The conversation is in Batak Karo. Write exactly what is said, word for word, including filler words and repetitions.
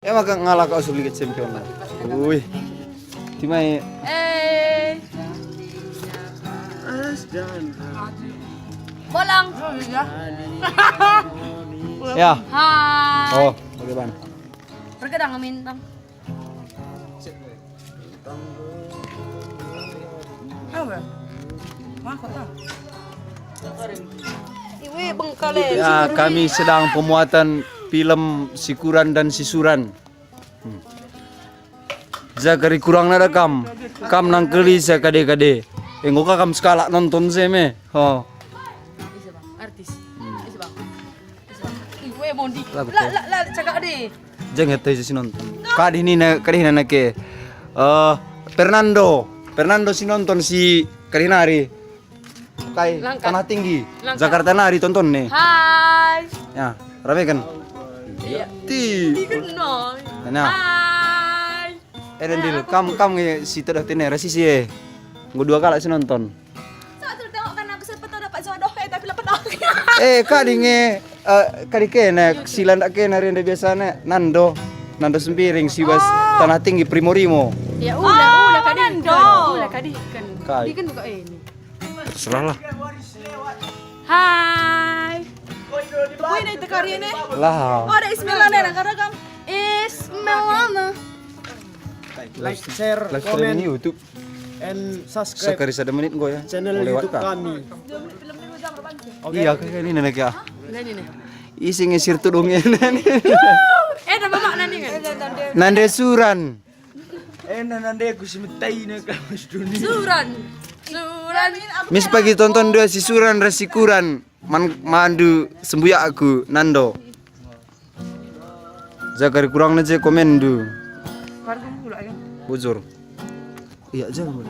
E maka ngalah kau sulit kecempion. Ui. Timai. Eh. Bolang. Ya. Hai. Oh, bagaimana? Perkedang mintang. Apa? Mako tah. Iwe bengkale. Ya, kami sedang pembuatan film Sikuran dan Sisuran. Hmm. Jaka rikurangna da kam. Kam nangkeli sa kade-kade. Enggo ka kam sekalak nonton se me. Ho. Isa, Bang. Artis. Isa, Bang. Isa, Bang. Iwe bondi. Lagu La, pe. La, la, cakap deh. Jangan tahu si nonton. Kadih ni na, kadih na nake. Eh, Fernando. Fernando si nonton si kadih nari. Kai, Langkat. Tanah Tinggi. Langkat. Jakarta nari tonton nih. Hai. Ya, rame kan? Iya. Ti. Ikut no. Nah. Hai. Eh, dan Dil, kam, kam nge si tedah tine, rasi si eh. Enggo dua kalak si nonton. Satu tengok kan aku siapa tahu dapat jodoh kayak tapi lepas dah. Eh, kak di nge, eh, kak di kena, sila ndak kena renda biasana, Nando. Nando Sembiring, si bas Oh. Tanah Tinggi, Primo Rimo. Ya, ulah, Oh, ulah kadi Nando. Kan, ulah kadi kan. Kai. Di kan kok ini. Terserah lah. Hai. Woi, naik tekari ini. Lah. Oh, ada Ismail ada nang karagam. Ismail mana? Like, share, Live streaming comment, YouTube. And subscribe Sekali satu menit gua ya. Channel Mau lewat YouTube kah? Kami. Oke. Iya, kayak ini nih ya. Nah, ini nih. Isi ngesir tudungnya. Eh, nama mak nani kan? Nande Suran. Eh, nande aku semetai na kamu seduni. Suran. Suran. Mis pagi tonton dua si Suran ras si Kuran. Man, mandu sembuyak aku, Nando. Jaga kurang aja komen du. Bujur. Iya, jangan.